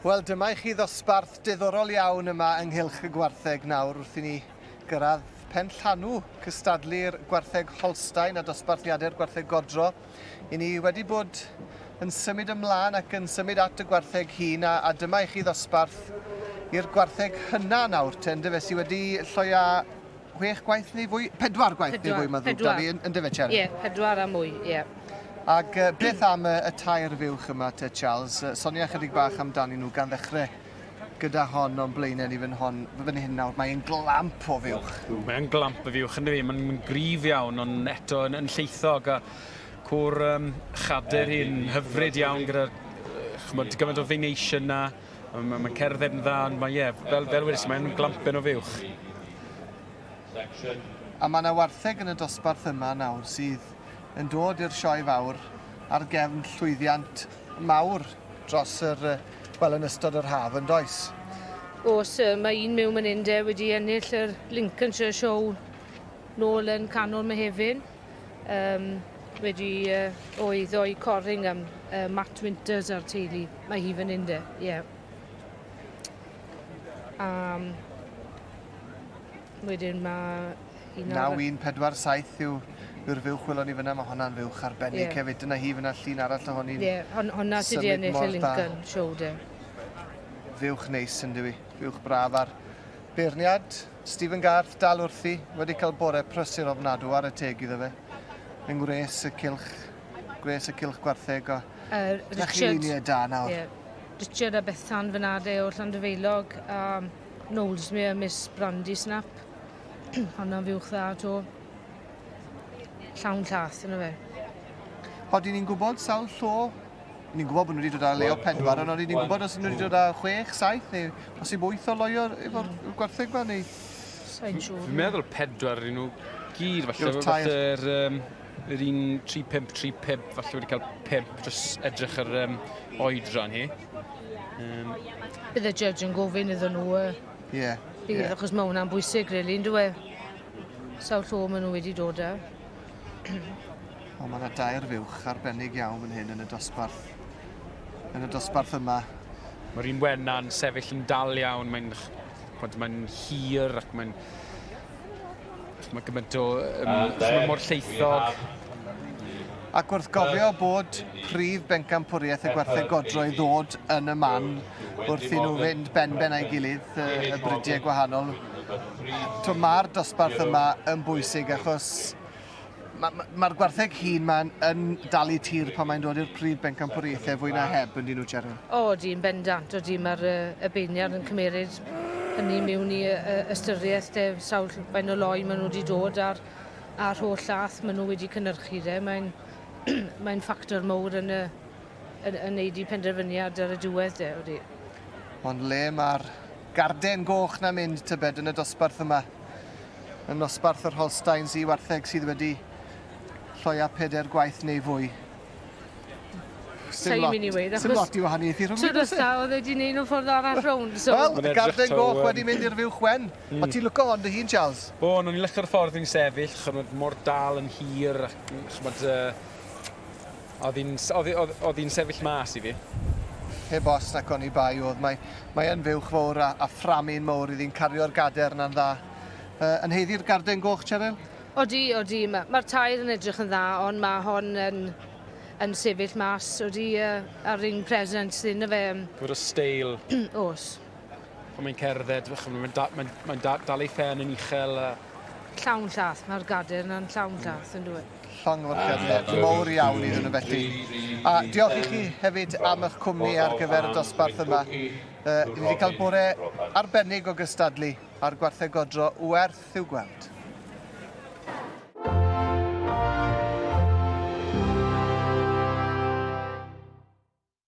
Wel, dyma i chi ddosbarth diddorol iawn yma ynghylch y gwartheg nawr wrth i ni gyrraedd pen llanw cystadlu'r gwartheg Holstein a dosbarthiadau'r gwartheg godro. I ni wedi bod yn symud ymlaen ac yn symud at y gwartheg hŷn a, a dyma i chi ddosbarth i'r gwartheg hynna nawr te, yndyfe, sydd wedi lloia chwech gwaith neu fwy? Pedwar gwaith neu fwy, mae'n ddrwg da fi, yndyfe, Cheryl? Ie, yeah, pedwar a mwy, ie. Yeah. Ac uh, beth am y, y tair fuwch yma te, Charles? Sonia chydig bach amdanyn nhw gan ddechrau gyda hon o'n blaenau ni fan hon, fan hyn nawr. Mae'n glamp o fuwch. Mae'n glamp o fuwch, ynddo fi. Mae'n gryf iawn, ond eto yn, yn lleithog a cwr um, chader hi'n hyfryd iawn gyda chymod, gymaint o venation na. Mae'n ma cerdded yn dda, ond mae, ie, fel, fel wedes i, mae'n glampen o fuwch. A mae yna wartheg yn y dosbarth yma nawr sydd yn dod i'r sioe fawr ar gefn llwyddiant mawr dros yr, wel, yn ystod yr haf, yn does? Oes, mae un mewn fan hyn de wedi ennill yr Lincolnshire Show nôl yn canol Mehefin. Um, wedi uh, oedd o'i Corringham, uh, Matt Winters a'r teulu. Mae hi fan hyn de, ie. Yeah. Um, wedyn mae... 9147 yw yw'r fuwch welon ni fyna, mae honna'n fuwch arbennig yeah. hefyd. Dyna hi fyna llun arall ohoni'n Ie, yeah, hon, honna sydd wedi ennill y Lincoln Show de. Fuwch neis yn dywi, fuwch braf ar beirniad. Stephen Garth dal wrthi, wedi cael bore prysur ofnadw ar y teg iddo fe. Yng ngwres y cylch, gwres y cylch gwartheg a uh, Richard, chi luniau da nawr. Yeah. Richard a Bethan Fynade o Llandyfeilog a Knowlesmere Miss Brandy Snap. Honna'n fuwch dda to. Llawn llath yna fe. Odyn ni'n gwybod sawl llo Ni'n gwybod bod nhw wedi dod â leo pedwar, ond ni'n gwybod os nhw wedi dod â chwech, saith, neu os i wyth o loio efo'r mm. gwartheg ma, neu... Sa'n siŵr. Fi'n meddwl pedwar yn nhw gyd, falle. Falle'r um, yr un 3-5, 3-5, falle wedi cael 5, dros edrych ar um, oedran hi. Um, Bydd y judge yn gofyn iddyn nhw. Ie. Yeah, Bydd, yeah. achos mae hwnna'n bwysig, really, yn dwi? Sawl llo maen nhw wedi dod â. O, mae yna dair fuwch arbennig iawn fan hyn yn y dosbarth. Yn y dosbarth yma. Mae'r un wenna'n sefyll yn dal iawn, mae'n mae'n hir ac mae'n mae gymaint o... Um, mae mor lleithog. Ac wrth gofio bod prif bencampwriaeth y gwartheg godro i ddod yn y man wrth i nhw fynd ben-ben a'i gilydd, y, y bridiau gwahanol, mae'r dosbarth yma yn bwysig achos Mae'r ma, ma gwartheg hŷn ma'n yn dalu tir pan mae'n dod i'r prif bencampwriaethau fwy na heb, yn dyn nhw, Cheryl? O, di, yn bendant. O, di, mae'r y beirniad yn cymeryd hynny mewn i ystyriaeth de, sawl fain o loi maen nhw wedi dod a'r, a'r holl llath maen nhw wedi cynhyrchu de. Mae'n mae'n ffactor mowr yn y, yn, yn neud i penderfyniad ar y diwedd de, odi. Ond le mae'r garden goch na mynd tybed yn y dosbarth yma? Yn nosbarth yr Holsteins i wartheg sydd wedi lloia pedair gwaith neu fwy. Sim lot, mynd i weud, achos... Sim lot i wahaniaethu rhwng Tro dwytha oedd e wedi neud nhw ffordd arall rownd, so... Wel, y garden goch wedi mynd i'r fuwch wen. Mm. O ti'n lwco hon dy hun, Charles? O, o'n i'n lycio'r ffordd i'n sefyll, chymod, mor dal yn hir, chymod, uh, Oedd hi'n oedd hi'n sefyll mas i fi. Heb os nac oni bai oedd. Mae, mae yn fuwch fawr a, a fframin mowr iddi'n cario'r gader na'n dda. Uh, yn heiddi'r garden goch, Cheryl? Odi, odi. Mae'r ma tair yn edrych yn dda, ond mae hon yn, yn sefyll mas. Odi, uh, ar ring presence sydd yna fe. Fod o steil. Os. Pan mae'n cerdded, mae'n da, mae, mae da, dal ei phen yn uchel. A... Llawn llath, mae'r gader yna'n llawn llath yn dweud. Llongyfarchiadau mowr iawn iddyn nhw felly. A diolch i chi hefyd am eich cwmni ar gyfer y dosbarth yma. Uh, ni wedi cael bore arbennig o gystadlu a'r gwartheg godro werth i'w gweld.